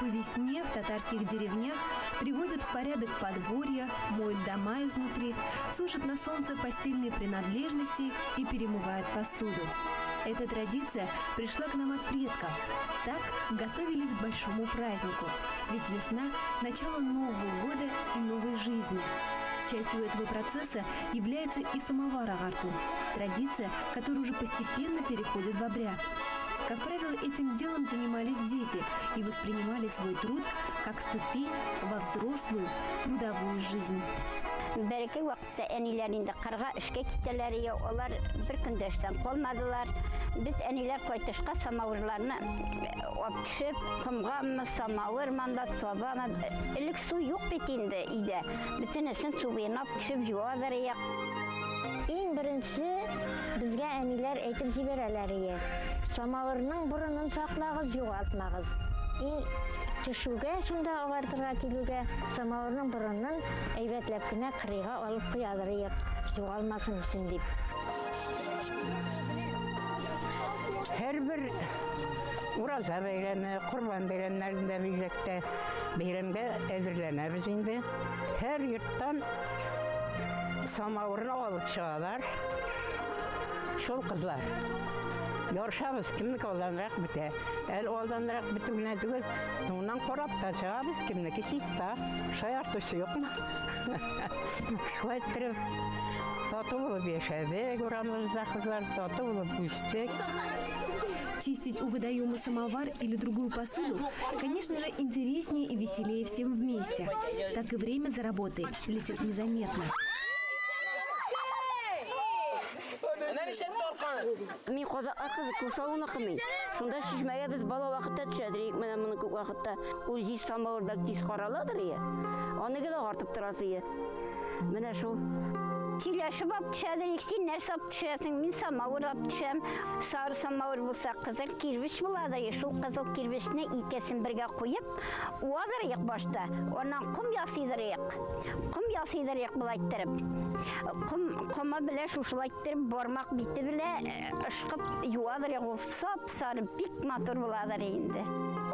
По весне в татарских деревнях приводят в порядок подворья, моют дома изнутри, сушат на солнце постельные принадлежности и перемывают посуду. Эта традиция пришла к нам от предков. Так готовились к большому празднику. Ведь весна – начало Нового года и новой жизни. Частью этого процесса является и самовар агарту – традиция, которая уже постепенно переходит в обряд. Как правило, этим делом занимались дети и воспринимали свой труд как ступень во взрослую трудовую жизнь. Бәләкәй вакытта әниләр инде кырга эшкә китәләр иде, алар бер көн дә эштән калмадылар. Без әниләр кайтышка самавырларны алып төшеп, комганмы, самавыр монда табамы. Элек су юк бит инде өйдә. Бөтенесен су буена алып төшеп юадыр идек. Иң беренче безгә әниләр әйтеп җибәрәләр ие. Самавырның борынын саклагыз, югалтмагыз. И төшүгә, шунда агартырга килүгә, самавырның борынын әйбәтләп кенә кырыйга алып куядыр иек, югалмасын өчен дип. Һәрбер Ураза бәйрәме, Корбан бәйрәмнәрендә бигрәк тә бәйрәмгә әзерләнәбез инде. Һәр йорттан самавырны алып чыгалар. Шул кызлар. Ярышабыз, кемнеке алданрак бетә. Әле алданрак бетү генә түгел, соңыннан карап та чыгабыз, кемнеке чиста, шаяртучы юкмы. Шулай иттереп, тату булып яшәдек урамыбызда кызлар, тату булып үстек. Чистить у водоема самовар или другую посуду, конечно же, интереснее и веселее всем вместе. Так и время за работой летит незаметно. Мин казаклар кызы, Курсавыныкы мин. Шунда чишмәгә без бала вакытта төшәдер идек, менә моны күп вакытта. Ул җиз самавыр бәк тиз караладыр ие. Аны гел агартып торасы ие. Менә шул. Сөйләшеп алып төшәдер идек, син нәрсә алып төшәсең, мин самавыр алып төшәм. Сары самавыр булса, кызыл кирбеч буладыр ие. Шул кызыл кирбечне икесен бергә куеп, уадыр идек башта. Аннан ком ясыйдыр идек. Ком ясыйдыр идек болай иттереп. Ком, комы белән шушылай иттереп бармак бите белән ышкып юадыр, ул сап-сары бик матур буладыр инде.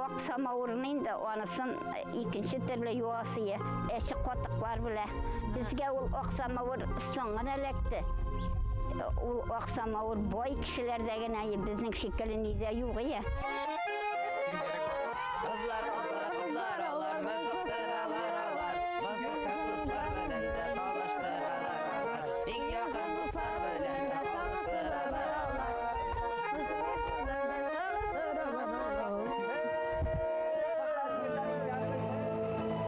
Ак самавырны инде анысын икенче төрле юасы, әче катыклар белән. Безгә ул ак самавыр соң гына эләкте. Ул ак самавыр бай кешеләрдә генә, безнең шикелле нидә юк ие. Кызлар, кызлар, кызлар.